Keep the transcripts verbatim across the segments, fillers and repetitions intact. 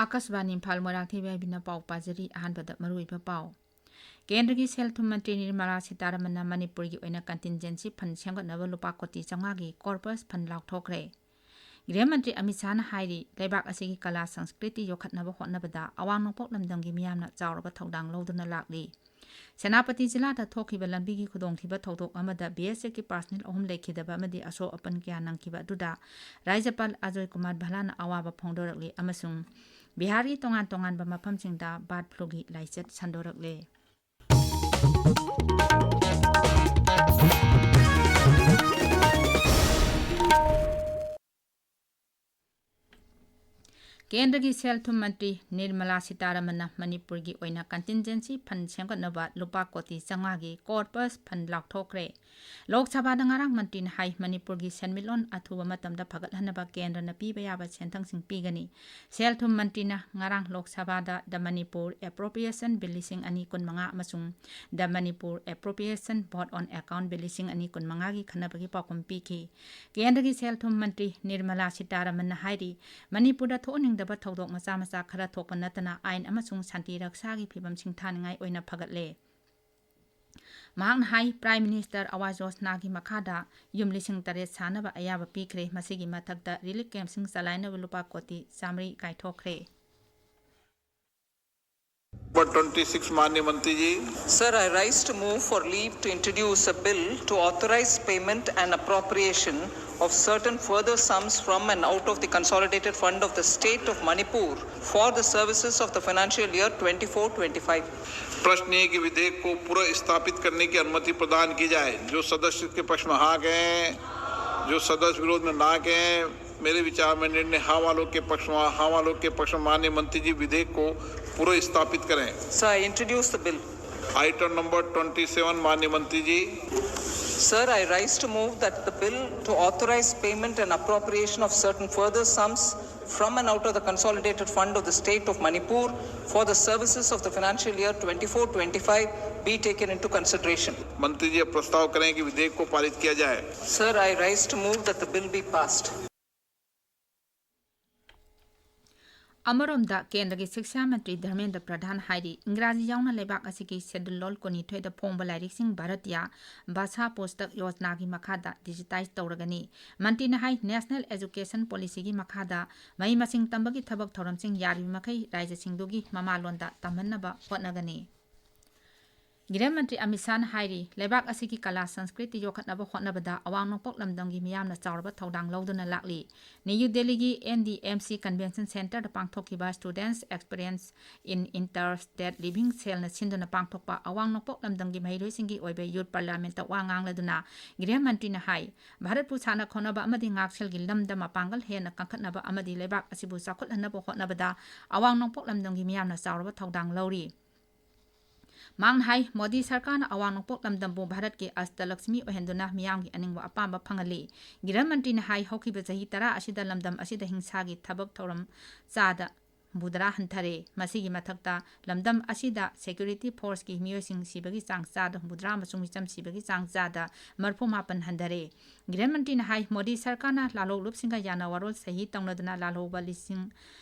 ꯑꯥꯀꯥꯁꯕꯥꯅꯤ Imphal. Moirangthem B ꯍꯥꯏꯕꯤꯅ ꯄꯥꯎ ꯄꯥꯖꯔꯤ꯫ ꯑꯍꯥꯟꯕꯗ ꯃꯔꯨꯑꯣꯏꯕ ꯄꯥꯎ꯫ ꯀꯦꯟꯗ꯭ꯔꯒꯤ ꯁꯦꯜ ꯊꯨꯝ ꯃꯟꯇ꯭ꯔꯤ ꯅꯤꯔꯃꯂꯥ ꯁꯤꯇꯥꯔꯥꯃꯟꯅ ꯃꯅꯤꯄꯨꯔꯒꯤ ꯑꯣꯏꯅ contingency fund ꯁꯦꯝꯒꯠꯅꯕ ꯂꯨꯄꯥ ꯀꯣꯇꯤ ꯆꯥꯝꯃꯉꯥꯒꯤ corpus fund ꯂꯥꯎꯊꯣꯛꯈ꯭ꯔꯦ꯫ ꯒ꯭ꯔꯤꯍ ꯃꯟꯇ꯭ꯔꯤ ꯑꯃꯤꯠ ꯁꯥꯍꯅ ꯍꯥꯏꯔꯤ, ꯂꯩꯕꯥꯛ ꯑꯁꯤꯒꯤ ꯀꯂꯥ ꯁꯪꯁꯀ꯭ꯔꯤꯇꯤ ꯌꯣꯛꯈꯠꯅꯕ ꯍꯣꯠꯅꯕꯗ ꯑꯋꯥꯡ ꯅꯣꯡꯄꯣꯛ ꯂꯝꯗꯝꯒꯤ ꯃꯤꯌꯥꯝꯅ ꯆꯥꯎꯔꯕ ꯊꯧꯗꯥꯡ ꯂꯧꯗꯨꯅ ꯂꯥꯛꯂꯤ꯫ ꯁꯦꯅꯥꯄꯇꯤ ꯖꯤꯂꯥꯗ ꯊꯣꯛꯈꯤꯕ ꯂꯝꯕꯤꯒꯤ ꯈꯨꯗꯣꯡꯊꯤꯕ ꯊꯧꯗꯣꯛ ꯑꯃꯗ ꯕꯤ ꯑꯦꯁ ꯑꯦꯐꯀꯤ personnel ꯑꯍꯨꯝ ꯂꯩꯈꯤꯗꯕ ꯑꯃꯗꯤ ꯑꯁꯣꯛ ꯑꯄꯟ ꯀꯌꯥ ꯅꯪꯈꯤꯕ ꯑꯗꯨꯗ ꯔꯥꯖ꯭ꯌꯄꯥꯜ ꯑꯖꯣꯏ ꯀꯨꯃꯥꯔ ꯚꯜꯂꯥꯅ ꯑꯋꯥꯕ ꯐꯣꯡꯗꯣꯔꯛꯂꯤ ꯑꯃꯁꯨꯡ ꯕꯤꯍꯥꯔꯒꯤ ꯇꯣꯉꯥꯟ ꯇꯣꯉꯥꯟꯕ ꯃꯐꯝꯁꯤꯡꯗ bird fluꯒꯤ ꯂꯥꯏꯆꯠ ꯁꯟꯗꯣꯔꯛꯂꯦ꯫ ꯀꯦꯟꯗ꯭ꯔꯒꯤ ꯁꯦꯜ ꯊꯨꯝ ꯃꯟꯇ꯭ꯔꯤ ꯅꯤꯔꯃꯂꯥ ꯁꯤꯇꯥꯔꯥꯃꯟꯅ ꯃꯅꯤꯄꯨꯔꯒꯤ ꯑꯣꯏꯅ contingency fund ꯁꯦꯝꯒꯠꯅꯕ ꯂꯨꯄꯥ ꯀꯣꯇꯤ ꯆꯥꯝꯃꯉꯥꯒꯤ corpus fund ꯂꯥꯎꯊꯣꯛꯈ꯭ꯔꯦ꯫ ꯂꯣꯛ ꯁꯚꯥꯗ ꯉꯔꯥꯡ ꯃꯟꯇ꯭ꯔꯤꯅ ꯍꯥꯏ, ꯃꯅꯤꯄꯨꯔꯒꯤ ꯁꯦꯟꯃꯤꯠꯂꯣꯟ ꯑꯊꯨꯕ ꯃꯇꯝꯗ ꯐꯒꯠꯍꯟꯅꯕ ꯀꯦꯟꯗ꯭ꯔꯅ ꯄꯤꯕ ꯌꯥꯕ ꯁꯦꯟꯊꯪꯁꯤꯡ ꯄꯤꯒꯅꯤ꯫ ꯁꯦꯜ ꯊꯨꯝ ꯃꯟꯇ꯭ꯔꯤꯅ ꯉꯔꯥꯡ ꯂꯣꯛ ꯁꯚꯥꯗ The Manipur Appropriation Bill ꯂꯤꯁꯤꯡ ꯑꯅꯤ ꯀꯨꯟꯃꯉꯥ ꯑꯃꯁꯨꯡ The Manipur Appropriation Vote on Account Bill ꯂꯤꯁꯤꯡ ꯑꯅꯤ ꯀꯨꯟꯃꯉꯥꯒꯤ ꯈꯟꯅꯕꯒꯤ ꯄꯥꯎꯈꯨꯝ ꯄꯤꯈꯤ꯫ ꯀꯦꯟꯗ꯭ꯔꯒꯤ ꯁꯦꯜ ꯊꯨꯝ ꯃꯟꯇ꯭ꯔꯤ ꯅꯤꯔꯃꯂꯥ ꯁꯤꯇꯥꯔꯥꯃꯟꯅ ꯍꯥꯏꯔꯤ, ꯃꯅꯤꯄꯨꯔꯗ ꯊꯣꯛꯍꯟꯅꯤꯡꯗꯕ ꯊꯧꯗꯣꯛ ꯃꯆꯥ ꯃꯆꯥ ꯈꯔ ꯊꯣꯛꯄ ꯅꯠꯇꯅ ꯑꯥꯏꯟ ꯑꯃꯁꯨꯡ ꯁꯥꯟꯇꯤ ꯔꯛꯁꯥꯒꯤ ꯐꯤꯕꯝ ꯁꯤꯡꯊꯥꯅꯤꯡꯉꯥꯏ ꯑꯣꯏꯅ ꯐꯒꯠꯂꯦ꯫ ꯃꯍꯥꯛꯅ ꯍꯥꯏ, Prime Minister Awas Yojanaꯒꯤ ꯃꯈꯥꯗ ꯌꯨꯝ ꯂꯤꯁꯤꯡ ꯇꯔꯦꯠ ꯁꯥꯅꯕ ꯑꯌꯥꯕ ꯄꯤꯈ꯭ꯔꯦ꯫ ꯃꯁꯤꯒꯤ ꯃꯊꯛꯇ relief campꯁꯤꯡ ꯆꯂꯥꯏꯅꯕ ꯂꯨꯄꯥ ꯀꯣꯇꯤ ꯆꯥꯃꯔꯤ ꯀꯥꯏꯊꯣꯛꯈ꯭ꯔꯦ꯫ Number twenty-six, माननीय मंत्री जी। Sir, I rise to move for leave to introduce a bill to authorize payment and appropriation of certain further sums from and out of the consolidated fund of the state of Manipur for the services of the financial year twenty-four twenty-five. प्रश्न ये कि विधेयक को पूर्व स्थापित करने की अनुमति प्रदान की जाए। जो सदस्य इसके पक्ष में हाँ कहें, जो सदस्य विरोध में ना कहें, मेरे विचार में निर्णय हाँ वालों के पक्ष में, हाँ वालों के पक्ष में। माननीय मंत्री जी, विधेयक को पूर्व स्थापित करें। So I introduce the bill. Item number twenty-seven, माननीय मंत्री जी। Sir, I rise to move that the bill to authorize payment and appropriation of certain further sums from and out of the consolidated fund of the state of Manipur for the services of the financial year twenty-four twenty-five be taken into consideration. मंत्री जी, अब प्रस्ताव करें कि विधेयक को पारित किया जाए। Sir, I rise to move that the bill be passed. ꯑꯃꯔꯣꯝꯗ, ꯀꯦꯟꯗ꯭ꯔꯒꯤ ꯁꯤꯛꯁꯥ ꯃꯟꯇ꯭ꯔꯤ ꯙꯔꯃꯦꯟꯗ꯭ꯔ ꯄ꯭ꯔꯙꯥꯟ ꯍꯥꯏꯔꯤ, ꯏꯪꯒ꯭ꯔꯥꯖꯤ ꯌꯥꯎꯅ ꯂꯩꯕꯥꯛ ꯑꯁꯤꯒꯤ ꯁꯦꯗꯨꯜ ꯂꯣꯜ ꯀꯨꯟꯅꯤꯊꯣꯏꯗ ꯐꯣꯡꯕ ꯂꯥꯏꯔꯤꯛꯁꯤꯡ ꯚꯥꯔꯠꯇꯤꯌꯥ ꯚꯥꯁꯥ ꯄꯨꯁꯇꯛ ꯌꯣꯖꯅꯥꯒꯤ ꯃꯈꯥꯗ ꯗꯤꯖꯤꯇꯥꯏꯖ ꯇꯧꯔꯒꯅꯤ꯫ ꯃꯟꯇ꯭ꯔꯤꯅ ꯍꯥꯏ, ꯅꯦꯁꯅꯦꯜ ꯑꯦꯖꯨꯀꯦꯁꯟ ꯄꯣꯂꯤꯁꯤꯒꯤ ꯃꯈꯥꯗ ꯃꯍꯩ ꯃꯁꯤꯡ ꯇꯝꯕꯒꯤ ꯊꯕꯛ ꯊꯧꯔꯝꯁꯤꯡ ꯌꯥꯔꯤꯕ ꯃꯈꯩ ꯔꯥꯖ꯭ꯌꯁꯤꯡꯗꯨꯒꯤ ꯃꯃꯥꯂꯣꯟꯗ ꯇꯝꯍꯟꯅꯕ ꯍꯣꯠꯅꯒꯅꯤ꯫ ꯒ꯭ꯔꯤꯍ ꯃꯟꯇ꯭ꯔꯤ ꯑꯃꯤꯠ ꯁꯥꯍꯅ ꯍꯥꯏꯔꯤ, ꯂꯩꯕꯥꯛ ꯑꯁꯤꯒꯤ ꯀꯂꯥ ꯁꯪꯁꯀ꯭ꯔꯤꯇꯤ ꯌꯣꯛꯈꯠꯅꯕ ꯍꯣꯠꯅꯕꯗ ꯑꯋꯥꯡ ꯅꯣꯡꯄꯣꯛ ꯂꯝꯗꯝꯒꯤ ꯃꯤꯌꯥꯝꯅ ꯆꯥꯎꯔꯕ ꯊꯧꯗꯥꯡ ꯂꯧꯗꯨꯅ ꯂꯥꯛꯂꯤ꯫ ꯅ꯭ꯌꯨ ꯗꯦꯜꯂꯤꯒꯤ N D M C convention ꯁꯦꯟꯇꯔꯗ ꯄꯥꯡꯊꯣꯛꯈꯤꯕ Students Experience in Interstate Living ꯁꯦꯜꯅ ꯁꯤꯟꯗꯨꯅ ꯄꯥꯡꯊꯣꯛꯄ ꯑꯋꯥꯡ ꯅꯣꯡꯄꯣꯛ ꯂꯝꯗꯝꯒꯤ ꯃꯍꯩꯔꯣꯏꯁꯤꯡꯒꯤ ꯑꯣꯏꯕ ꯌꯨꯠ ꯄꯥꯔꯂꯤꯌꯥꯃꯦꯟꯠꯇ ꯋꯥ ꯉꯥꯡꯂꯗꯨꯅ ꯒ꯭ꯔꯤꯍ ꯃꯟꯇ꯭ꯔꯤꯅ ꯍꯥꯏ, ꯚꯥꯔꯠꯄꯨ ꯁꯥꯟꯅ ꯈꯣꯠꯅꯕ ꯑꯃꯗꯤ ꯉꯥꯛꯁꯦꯜꯒꯤ ꯂꯝꯗ ꯃꯄꯥꯡꯒꯜ ꯍꯦꯟꯅ ꯀꯟꯈꯠꯅꯕ ꯑꯃꯗꯤ ꯂꯩꯕꯥꯛ ꯑꯁꯤꯕꯨ ꯆꯥꯎꯈꯠꯍꯟꯅꯕ ꯍꯣꯠꯅꯕꯗ ꯑꯋꯥꯡ ꯅꯣꯡꯄꯣꯛ ꯂꯝꯗꯝꯒꯤ ꯃꯤꯌꯥꯝꯅ ꯆꯥꯎꯔꯕ ꯊꯧꯗꯥꯡ ꯂꯧꯔꯤ꯫ ꯃꯍꯥꯛꯅ ꯍꯥꯏ, ꯃꯣꯗꯤ ꯁꯔꯀꯥꯔꯅ ꯑꯋꯥꯡ ꯅꯣꯡꯄꯣꯛ ꯂꯝꯗꯝꯕꯨ ꯚꯥꯔꯠꯀꯤ ꯑꯁꯇꯂꯛꯁꯃꯤ ꯑꯣꯏꯍꯟꯗꯨꯅ ꯃꯤꯌꯥꯝꯒꯤ ꯑꯅꯤꯡꯕ ꯑꯄꯥꯝꯕ ꯐꯪꯍꯜꯂꯤ꯫ ꯒ꯭ꯔꯤꯍ ꯃꯟꯇ꯭ꯔꯤꯅ ꯍꯥꯏ, ꯍꯧꯈꯤꯕ ꯆꯍꯤ ꯇꯔꯥ ꯑꯁꯤꯗ ꯂꯝꯗꯝ ꯑꯁꯤꯗ ꯍꯤꯡꯁꯥꯒꯤ ꯊꯕꯛ ꯊꯧꯔꯝ ꯆꯥꯗ ꯍꯨꯝꯐꯨꯇꯔꯥ ꯍꯟꯊꯔꯦ꯫ ꯃꯁꯤꯒꯤ ꯃꯊꯛꯇ ꯂꯝꯗꯝ ꯑꯁꯤꯗ ꯁꯦꯀ꯭ꯌꯨꯔꯤꯇꯤ ꯐꯣꯔꯁꯀꯤ ꯃꯤꯑꯣꯏꯁꯤꯡ ꯁꯤꯕꯒꯤ ꯆꯥꯡ ꯆꯥꯗ ꯍꯨꯝꯐꯨꯇꯔꯥ ꯑꯃꯁꯨꯡ ꯃꯤꯆꯝ ꯁꯤꯕꯒꯤ ꯆꯥꯡ ꯆꯥꯗ ꯃꯔꯤꯐꯨ ꯃꯥꯄꯟ ꯍꯟꯊꯔꯦ꯫ ꯒ꯭ꯔꯤꯍ ꯃꯟꯇ꯭ꯔꯤꯅ ꯍꯥꯏ, ꯃꯣꯗꯤ ꯁꯔꯀꯥꯔꯅ ꯂꯥꯜꯍꯧꯂꯨꯞꯁꯤꯡꯒ ꯌꯥꯅ ꯋꯥꯔꯣꯜ ꯁꯍꯤ ꯇꯧꯅꯗꯨꯅ ꯂꯥꯜꯍꯧꯕ ꯂꯤꯁꯤꯡ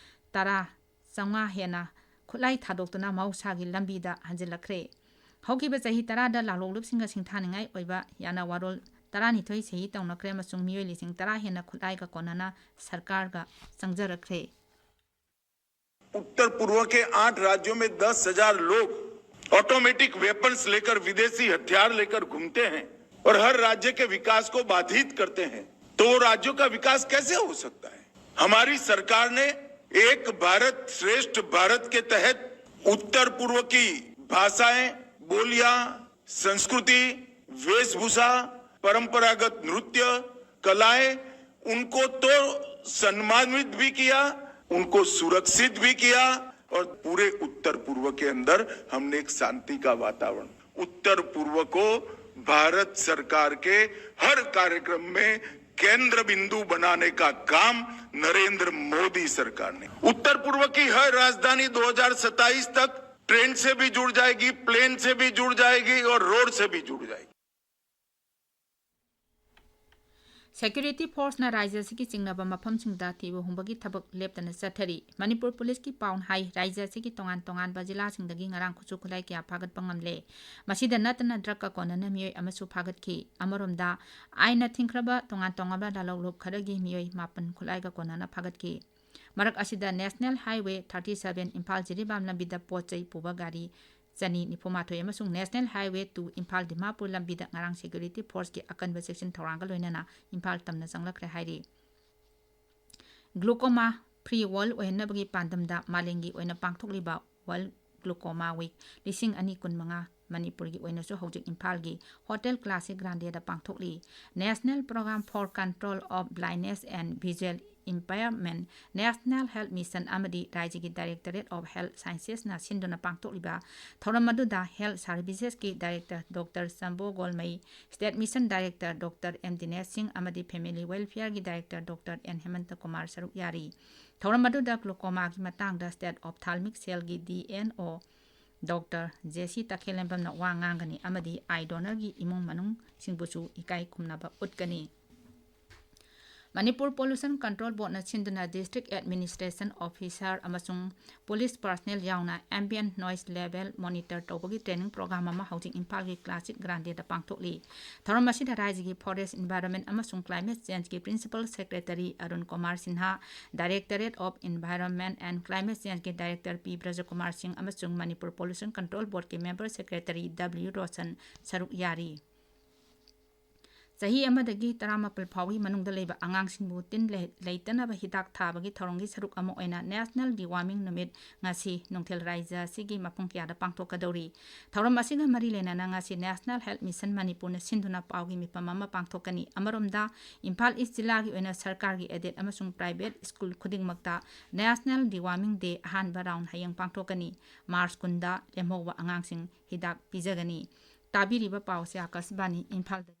ꯇꯔꯥ ꯆꯥꯝꯃꯉꯥ ꯍꯦꯟꯅ ꯈꯨꯠꯂꯥꯏ ꯊꯥꯗꯣꯛꯇꯨꯅ ꯃꯍꯧꯁꯥꯒꯤ ꯂꯝꯕꯤꯗ ꯍꯟꯖꯤꯜꯂꯛꯈ꯭ꯔꯦ꯫ ꯍꯧꯈꯤꯕ ꯆꯍꯤ ꯇꯔꯥꯗ ꯂꯥꯜꯍꯧꯂꯨꯞꯁꯤꯡꯒ ꯁꯤꯡꯊꯥꯅꯤꯡꯉꯥꯏ ꯑꯣꯏꯕ ꯌꯥꯅ ꯋꯥꯔꯣꯜ ꯇꯔꯥꯅꯤꯊꯣꯏ ꯁꯍꯤ ꯇꯧꯅꯈ꯭ꯔꯦ ꯑꯃꯁꯨꯡ ꯃꯤꯑꯣꯏ ꯂꯤꯁꯤꯡ ꯇꯔꯥ ꯍꯦꯟꯅ ꯈꯨꯠꯂꯥꯏꯒ ꯀꯣꯟꯅꯅ ꯁꯔꯀꯥꯔꯒ ꯆꯪꯖꯔꯛꯈ꯭ꯔꯦ꯫ उत्तर पूर्व के आठ राज्यों में दस हजार लोग ऑटोमेटिक वेपन्स लेकर, विदेशी हथियार लेकर घूमते हैं और हर राज्य के विकास को बाधित करते हैं, तो वो राज्यों का विकास कैसे हो सकता है? हमारी सरकार ने एक भारत श्रेष्ठ भारत के तहत उत्तर पूर्व की भाषाएं, बोलियां, संस्कृति, वेशभूषा, परंपरागत नृत्य, कलाएं, उनको तो सम्मानित भी किया, उनको सुरक्षित भी किया और पूरे उत्तर पूर्व के अंदर हमने एक शांति का वातावरण। उत्तर पूर्व को भारत सरकार के हर कार्यक्रम में केंद्र बिंदु बनाने का काम नरेंद्र मोदी सरकार ने। उत्तर पूर्व की हर राजधानी दो हज़ार सत्ताईस तक ट्रेन से भी जुड़ जाएगी, प्लेन से भी जुड़ जाएगी और रोड से भी जुड़ जाएगी। Security forceꯅ ꯔꯥꯖ꯭ꯌ ꯑꯁꯤꯒꯤ ꯆꯤꯡꯅꯕ ꯃꯐꯝꯁꯤꯡꯗ ꯊꯤꯕ ꯍꯨꯝꯕꯒꯤ ꯊꯕꯛ ꯂꯦꯞꯇꯅ ꯆꯠꯊꯔꯤ꯫ ꯃꯅꯤꯄꯨꯔ ꯄꯨꯂꯤꯁꯀꯤ ꯄꯥꯎꯅ ꯍꯥꯏ, ꯔꯥꯖ꯭ꯌ ꯑꯁꯤꯒꯤ ꯇꯣꯉꯥꯟ ꯇꯣꯉꯥꯟꯕ ꯖꯤꯂꯥꯁꯤꯡꯗꯒꯤ ꯉꯔꯥꯡ ꯈꯨꯠꯁꯨ ꯈꯨꯠꯂꯥꯏ ꯀꯌꯥ ꯐꯥꯒꯠꯄ ꯉꯝꯂꯦ꯫ ꯃꯁꯤꯗ ꯅꯠꯇꯅ ꯗ꯭ꯔꯒꯀ ꯀꯣꯟꯅꯅ ꯃꯤꯑꯣꯏ ꯑꯃꯁꯨ ꯐꯥꯒꯠꯈꯤ꯫ ꯑꯃꯔꯣꯝꯗ, ꯑꯥꯏꯟꯅ ꯊꯤꯡꯈ꯭ꯔꯕ ꯇꯣꯉꯥꯟ ꯇꯣꯉꯥꯟꯕ ꯂꯥꯂꯣꯡ ꯂꯨꯞ ꯈꯔꯒꯤ ꯃꯤꯑꯣꯏ ꯃꯥꯄꯟ ꯈꯨꯠꯂꯥꯏꯒ ꯀꯣꯟꯅꯅ ꯐꯥꯒꯠꯈꯤ꯫ ꯃꯔꯛ ꯑꯁꯤꯗ, National Highway thirty seven Imphal Jiribam ꯂꯝꯕꯤꯗ ꯄꯣꯠ ꯆꯩ ꯄꯨꯕ ꯒꯥꯔꯤ ꯆꯅꯤ ꯅꯤꯐꯨ ꯃꯥꯊꯣꯏ ꯑꯃꯁꯨꯡ National Highway two Imphal Dimapur ꯂꯝꯕꯤꯗ ꯉꯔꯥꯡ security forceꯀꯤ ꯑꯀꯟꯕ ꯆꯦꯛꯁꯤꯟ ꯊꯧꯔꯥꯡꯒ ꯂꯣꯏꯅꯅ ꯏꯝꯐꯥꯜ ꯇꯝꯅ ꯆꯪꯂꯛꯈ꯭ꯔꯦ ꯍꯥꯏꯔꯤ꯫ Glaucoma free world ꯑꯣꯏꯍꯟꯅꯕꯒꯤ ꯄꯥꯟꯗꯝꯗ ꯃꯥꯂꯦꯝꯒꯤ ꯑꯣꯏꯅ ꯄꯥꯡꯊꯣꯛꯂꯤꯕ World Glaucoma Week ꯂꯤꯁꯤꯡ ꯑꯅꯤ ꯀꯨꯟꯃꯉꯥ ꯃꯅꯤꯄꯨꯔꯒꯤ ꯑꯣꯏꯅꯁꯨ ꯍꯧꯖꯤꯛ ꯏꯝꯐꯥꯜꯒꯤ Hotel Classic Grandeꯗ ꯄꯥꯡꯊꯣꯛꯂꯤ꯫ National Program for Control of Blindness and Visual Impairment, National Health Mission ꯑꯃꯗꯤ ꯔꯥꯖ꯭ꯌꯒꯤ Directorate of Health Sciencesꯅ ꯁꯤꯟꯗꯨꯅ ꯄꯥꯡꯊꯣꯛꯂꯤꯕ ꯊꯧꯔꯝ ꯑꯗꯨꯗ Health Servicesꯀꯤ Director Doctor Chambo Golmei, State Mission Director Doctor M Dinesh Singh ꯑꯃꯗꯤ Family Welfareꯒꯤ Director Doctor N Hemanta Kumar ꯁꯔꯨꯛ ꯌꯥꯔꯤ꯫ ꯊꯧꯔꯝ ꯑꯗꯨꯗ glaucomaꯒꯤ ꯃꯇꯥꯡꯗ State Ophthalmic Cellꯒꯤ D N O Doctor J C ꯇꯈꯦꯜꯂꯦꯝꯕꯝꯅ ꯋꯥ ꯉꯥꯡꯒꯅꯤ ꯑꯃꯗꯤ eye donorꯒꯤ ꯏꯃꯨꯡ ꯃꯅꯨꯡꯁꯤꯡꯕꯨꯁꯨ ꯏꯀꯥꯏ ꯈꯨꯝꯅꯕ ꯎꯠꯀꯅꯤ꯫ ꯃꯅꯤꯄꯨꯔ Pollution Control Boardꯅ ꯁꯤꯟꯗꯨꯅ District Administration Officer ꯑꯃꯁꯨꯡ police personnel ꯌꯥꯎꯅ ambient noise level monitor ꯇꯧꯕꯒꯤ training program ꯑꯃ ꯍꯧꯖꯤꯛ ꯏꯝꯐꯥꯜꯒꯤ Classic Grandeꯗ ꯄꯥꯡꯊꯣꯛꯂꯤ꯫ ꯊꯧꯔꯝ ꯑꯁꯤꯗ ꯔꯥꯖ꯭ꯌꯒꯤ Forest, Environment ꯑꯃꯁꯨꯡ Climate Changeꯀꯤ Principal Secretary Arun Kumar Sinha, Directorate of Environment and Climate Changeꯀꯤ Director ꯄꯤ ꯕ꯭ꯔꯖꯀꯨꯃꯥꯔ ꯁꯤꯡ ꯑꯃꯁꯨꯡ Manipur Pollution Control Boardꯀꯤ Member Secretary W Roshan ꯁꯔꯨꯛ ꯌꯥꯔꯤ꯫ ꯆꯍꯤ ꯑꯃꯗꯒꯤ ꯇꯔꯥꯃꯥꯄꯜ ꯐꯥꯎꯒꯤ ꯃꯅꯨꯡꯗ ꯂꯩꯕ ꯑꯉꯥꯡꯁꯤꯡꯕꯨ ꯇꯤꯟ ꯂꯩ-, ꯂꯩꯇꯅꯕ ꯍꯤꯗꯥꯛ ꯊꯥꯕꯒꯤ ꯊꯧꯔꯝꯒꯤ ꯁꯔꯨꯛ ꯑꯃ ꯑꯣꯏꯅ National Deworming ꯅꯨꯃꯤꯠ ꯉꯁꯤ ꯅꯨꯡꯊꯤꯜ ꯔꯥꯖ꯭ꯌ ꯑꯁꯤꯒꯤ ꯃꯐꯝ ꯀꯌꯥꯗ ꯄꯥꯡꯊꯣꯛꯀꯗꯧꯔꯤ꯫ ꯊꯧꯔꯝ ꯑꯁꯤꯒ ꯃꯔꯤ ꯂꯩꯅꯅ ꯉꯁꯤ National Health Mission ꯃꯅꯤꯄꯨꯔꯅ ꯁꯤꯟꯗꯨꯅ ꯄꯥꯎꯒꯤ ꯃꯤꯐꯝ ꯑꯃ ꯄꯥꯡꯊꯣꯛꯀꯅꯤ꯫ ꯑꯃꯔꯣꯝꯗ, ꯏꯝꯐꯥꯜ East ꯖꯤꯂꯥꯒꯤ ꯑꯣꯏꯅ ꯁꯔꯀꯥꯔꯒꯤ aided ꯑꯃꯁꯨꯡ private school ꯈꯨꯗꯤꯡꯃꯛꯇ National Deworming Day ꯑꯍꯥꯟꯕ round ꯍꯌꯦꯡ ꯄꯥꯡꯊꯣꯛꯀꯅꯤ꯫ March ꯀꯨꯟꯗ ꯂꯦꯝꯍꯧꯕ ꯑꯉꯥꯡꯁꯤꯡ ꯍꯤꯗꯥꯛ ꯄꯤꯖꯒꯅꯤ꯫ ꯇꯥꯕꯤꯔꯤꯕ ꯄꯥꯎꯁꯦ ꯑꯥꯀꯥꯁꯕꯥꯅꯤ ꯏꯝꯐꯥꯜꯗꯒꯤ꯫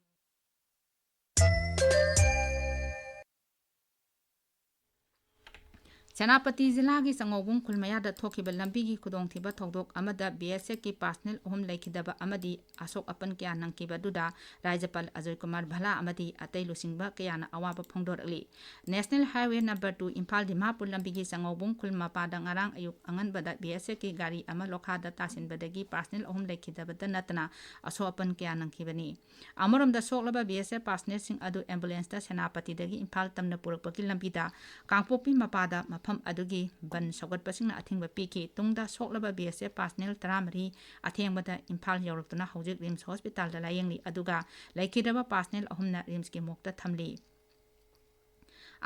ꯁꯦꯅꯥꯄꯇꯤ ꯖꯤꯂꯥꯒꯤ ꯆꯪꯉꯧꯕꯨꯡ ꯈꯨꯜ ꯃꯌꯥꯗ ꯊꯣꯛꯈꯤꯕ ꯂꯝꯕꯤꯒꯤ ꯈꯨꯗꯣꯡꯊꯤꯕ ꯊꯧꯗꯣꯛ ꯑꯃꯗ ꯕꯤ ꯑꯦꯁ ꯑꯦꯐꯀꯤ ꯄꯥꯔꯁꯅꯦꯜ ꯑꯍꯨꯝ ꯂꯩꯈꯤꯗꯕ ꯑꯃꯗꯤ ꯑꯁꯣꯛ ꯑꯄꯟ ꯀꯌꯥ ꯅꯪꯈꯤꯕ ꯑꯗꯨꯗ ꯔꯥꯖ꯭ꯌꯄꯥꯜ ꯑꯖꯣꯏ ꯀꯨꯃꯥꯔ ꯚꯂꯥ ꯑꯃꯗꯤ ꯑꯇꯩ ꯂꯨꯆꯤꯡꯕ ꯀꯌꯥꯅ ꯑꯋꯥꯕ ꯐꯣꯡꯗꯣꯔꯛꯂꯤ꯫ National highway number two Imphal Dimapur ꯂꯝꯕꯤꯒꯤ ꯆꯪꯉꯧꯕꯨꯡ ꯈꯨꯜ ꯃꯄꯥꯗ ꯉꯔꯥꯡ ꯑꯌꯨꯛ ꯑꯉꯟꯕꯗ ꯕꯤ ꯑꯦꯁ ꯑꯦꯐꯀꯤ ꯒꯥꯔꯤ ꯑꯃ ꯂꯣꯈꯥꯗ ꯇꯥꯁꯤꯟꯕꯗꯒꯤ ꯄꯥꯔꯁꯅꯦꯜ ꯑꯍꯨꯝ ꯂꯩꯈꯤꯗꯕꯇ ꯅꯠꯇꯅ ꯑꯁꯣꯛ ꯑꯄꯟ ꯀꯌꯥ ꯅꯪꯈꯤꯕꯅꯤ꯫ ꯑꯃꯔꯣꯝꯗ ꯁꯣꯛꯂꯕ ꯕꯤ ꯑꯦꯁ ꯑꯦꯐ ꯄꯥꯔꯁꯅꯦꯜꯁꯤꯡ ꯑꯗꯨ ꯑꯦꯝꯕꯨꯂꯦꯟꯁꯇ ꯁꯦꯅꯥꯄꯇꯤꯗꯒꯤ ꯏꯝꯐꯥꯜ ꯇꯝꯅ ꯄꯨꯔꯛꯄꯒꯤ ꯂꯝꯕꯤꯗ ꯀꯥꯡꯄꯣꯛꯄꯤ ꯃꯄꯥꯗ ꯃꯐꯝ ꯑꯗꯨꯒꯤ ꯕꯟ ꯁꯧꯒꯠꯄꯁꯤꯡꯅ ꯑꯊꯤꯡꯕ ꯄꯤꯈꯤ꯫ ꯇꯨꯡꯗ ꯁꯣꯛꯂꯕ ꯕꯤ ꯑꯦꯁ ꯑꯦꯐ ꯄꯥꯔꯁꯅꯦꯜ ꯇꯔꯥꯃꯔꯤ ꯑꯊꯦꯡꯕꯗ ꯏꯝꯐꯥꯜ ꯌꯧꯔꯛꯇꯨꯅ ꯍꯧꯖꯤꯛ ꯔꯤꯝꯁ ꯍꯣꯁꯄꯤꯇꯥꯜꯗ ꯂꯥꯌꯦꯡꯂꯤ꯫ ꯑꯗꯨꯒ ꯂꯩꯈꯤꯗ꯭ꯔꯕ ꯄꯥꯔꯁꯅꯦꯜ ꯑꯍꯨꯝꯅ ꯔꯤꯝꯁꯀꯤ ꯃꯣꯔꯒꯇ ꯊꯝꯂꯤ꯫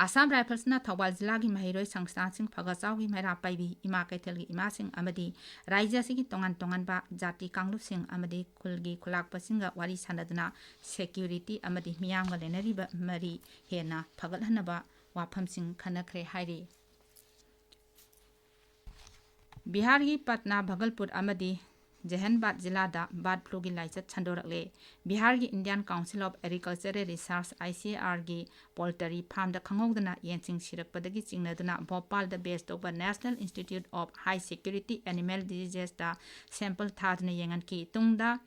ꯑꯁꯥꯝ ꯔꯥꯏꯐꯜꯁꯅ ꯊꯧꯕꯥꯜ ꯖꯤꯂꯥꯒꯤ ꯃꯍꯩꯔꯣꯏ ꯁꯪꯁꯊꯥꯟꯁꯤꯡ ꯐꯒꯠ ꯆꯥꯎꯒꯤ ꯃꯩꯔꯥ ꯄꯥꯏꯕꯤ ꯏꯃꯥ ꯀꯩꯊꯦꯜꯒꯤ ꯏꯃꯥꯁꯤꯡ ꯑꯃꯗꯤ ꯔꯥꯏꯖ꯭ꯌ ꯑꯁꯤꯒꯤ ꯇꯣꯉꯥꯟ ꯇꯣꯉꯥꯟꯕ ꯖꯥꯇꯤ ꯀꯥꯡꯂꯨꯞꯁꯤꯡ ꯑꯃꯗꯤ ꯈꯨꯜꯒꯤ ꯈꯨꯂꯥꯛꯄꯁꯤꯡꯒ ꯋꯥꯔꯤ ꯁꯥꯅꯗꯨꯅ ꯁꯦꯀ꯭ꯌꯨꯔꯤꯇꯤ ꯑꯃꯗꯤ ꯃꯤꯌꯥꯝꯒ ꯂꯩꯅꯔꯤꯕ ꯃꯔꯤ ꯍꯦꯟꯅ ꯐꯒꯠꯍꯟꯅꯕ ꯋꯥꯐꯝꯁꯤꯡ ꯈꯟꯅꯈ꯭ꯔꯦ ꯍꯥꯏꯔꯤ꯫ ꯕꯤꯍꯥꯔꯒꯤ ꯄꯠꯅꯥ, ꯚꯒꯜꯄꯨꯔ ꯑꯃꯗꯤ ꯖꯦꯍꯟꯕꯥꯗ ꯖꯤꯂꯥꯗ ꯕꯥꯔꯗ ꯐ꯭ꯂꯨꯒꯤ ꯂꯥꯏꯆꯠ ꯁꯟꯗꯣꯔꯛꯂꯦ꯫ ꯕꯤꯍꯥꯔꯒꯤ Indian Council of Agricultural Research, I C A R ꯒꯤ ꯄꯣꯜꯇꯔꯤ ꯐꯥꯔꯝꯗ ꯈꯪꯍꯧꯗꯅ ꯌꯦꯟꯁꯤꯡ ꯁꯤꯔꯛꯄꯗꯒꯤ ꯆꯤꯡꯅꯗꯨꯅ ꯚꯣꯄꯥꯜꯗ ꯕꯦꯁ ꯇꯧꯕ National Institute of High Security Animal Diseases ꯇ ꯁꯦꯝꯄꯜ ꯊꯥꯗꯨꯅ ꯌꯦꯡꯍꯟꯈꯤ꯫ ꯇꯨꯡꯗ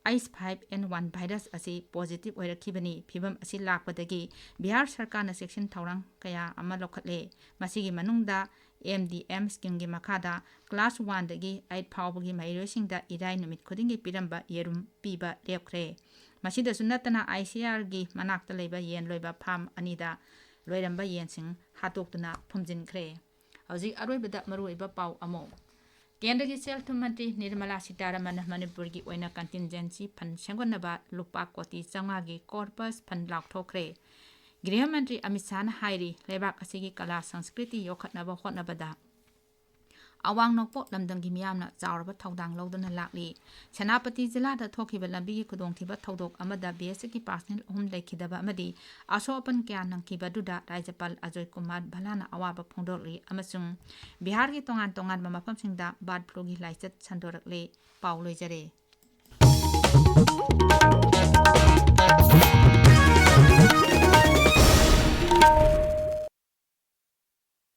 H five N one virus ꯑꯁꯤ ꯄꯣꯖꯤꯇꯤꯚ ꯑꯣꯏꯔꯛꯈꯤꯕꯅꯤ꯫ ꯐꯤꯚꯝ ꯑꯁꯤ ꯂꯥꯛꯄꯗꯒꯤ ꯕꯤꯍꯥꯔ ꯁꯔꯀꯥꯔꯅ ꯆꯦꯛꯁꯤꯟ ꯊꯧꯔꯥꯡ ꯀꯌꯥ ꯑꯃ ꯂꯧꯈꯠꯂꯦ꯫ ꯃꯁꯤꯒꯤ ꯃꯅꯨꯡꯗ ꯑꯦꯝ ꯗꯤ ꯑꯦꯝ ꯁ꯭ꯀꯤꯝꯒꯤ ꯃꯈꯥꯗ ꯀ꯭ꯂꯥꯁ ꯋꯥꯟꯗꯒꯤ ꯑꯩꯠ ꯐꯥꯎꯕꯒꯤ ꯃꯍꯩꯔꯣꯏꯁꯤꯡꯗ ꯏꯔꯥꯏ ꯅꯨꯃꯤꯠ ꯈꯨꯗꯤꯡꯒꯤ ꯄꯤꯔꯝꯕ ꯌꯦꯔꯨꯝ ꯄꯤꯕ ꯂꯦꯞꯈ꯭ꯔꯦ꯫ ꯃꯁꯤꯗꯁꯨ ꯅꯠꯇꯅ, ꯑꯥꯏ ꯁꯤ ꯑꯥꯔꯒꯤ ꯃꯅꯥꯛꯇ ꯂꯩꯕ ꯌꯦꯟ ꯂꯣꯏꯕ ꯐꯥꯔꯝ ꯑꯅꯤꯗ ꯂꯣꯏꯔꯝꯕ ꯌꯦꯟꯁꯤꯡ ꯍꯥꯠꯇꯣꯛꯇꯨꯅ ꯐꯨꯝꯖꯤꯟꯈ꯭ꯔꯦ꯫ ꯍꯧꯖꯤꯛ ꯑꯔꯣꯏꯕꯗ ꯃꯔꯨꯑꯣꯏꯕ ꯄꯥꯎ ꯑꯃꯨꯛ꯫ ꯀꯦꯟꯗ꯭ꯔꯒꯤ ꯁꯦꯜ ꯊꯨꯝ ꯃꯟꯇ꯭ꯔꯤ ꯅꯤꯔꯃꯂꯥ ꯁꯤꯇꯥꯔꯥꯃꯟꯅ ꯃꯅꯤꯄꯨꯔꯒꯤ ꯑꯣꯏꯅ ꯀꯟꯇꯤꯟꯖꯦꯟꯁꯤ ꯐꯟ ꯁꯦꯝꯒꯠꯅꯕ ꯂꯨꯄꯥ ꯀꯣꯇꯤ ꯆꯥꯝꯃꯉꯥꯒꯤ ꯀꯣꯔꯄꯁ ꯐꯟ ꯂꯥꯎꯊꯣꯛꯈ꯭ꯔꯦ꯫ ꯒ꯭ꯔꯤꯍ ꯃꯟꯇ꯭ꯔꯤ ꯑꯃꯤꯠ ꯁꯥꯍꯅ ꯍꯥꯏꯔꯤ, ꯂꯩꯕꯥꯛ ꯑꯁꯤꯒꯤ ꯀꯂꯥ ꯁꯪꯁꯀ꯭ꯔꯤꯇꯤ ꯌꯣꯛꯈꯠꯅꯕ ꯍꯣꯠꯅꯕꯗ ꯑꯋꯥꯡ ꯅꯣꯡꯄꯣꯛ ꯂꯝꯗꯝꯒꯤ ꯃꯤꯌꯥꯝꯅ ꯆꯥꯎꯔꯕ ꯊꯧꯗꯥꯡ ꯂꯧꯗꯨꯅ ꯂꯥꯛꯂꯤ꯫ ꯁꯦꯅꯥꯄꯇꯤ ꯖꯤꯂꯥꯗ ꯊꯣꯛꯈꯤꯕ ꯂꯝꯕꯤꯒꯤ ꯈꯨꯗꯣꯡꯊꯤꯕ ꯊꯧꯗꯣꯛ ꯑꯃꯗ ꯕꯤ ꯑꯦꯁ ꯑꯦꯐꯀꯤ ꯄꯥꯔꯁꯅꯦꯜ ꯑꯍꯨꯝ ꯂꯩꯈꯤꯗꯕ ꯑꯃꯗꯤ ꯑꯁꯣꯛ ꯑꯄꯟ ꯀꯌꯥ ꯅꯪꯈꯤꯕ ꯑꯗꯨꯗ ꯔꯥꯖ꯭ꯌꯄꯥꯜ ꯑꯖꯣꯏ ꯀꯨꯃꯥꯔ ꯚꯂꯥꯅ ꯑꯋꯥꯕ ꯐꯣꯡꯗꯣꯛꯂꯤ ꯑꯃꯁꯨꯡ ꯕꯤꯍꯥꯔꯒꯤ ꯇꯣꯉꯥꯟ ꯇꯣꯉꯥꯟꯕ ꯃꯐꯝꯁꯤꯡꯗ ꯕꯥꯔꯗ ꯐ꯭ꯂꯨꯒꯤ ꯂꯥꯏꯆꯠ ꯁꯟꯗꯣꯔꯛꯂꯦ꯫ ꯄꯥꯎ ꯂꯣꯏꯖꯔꯦ꯫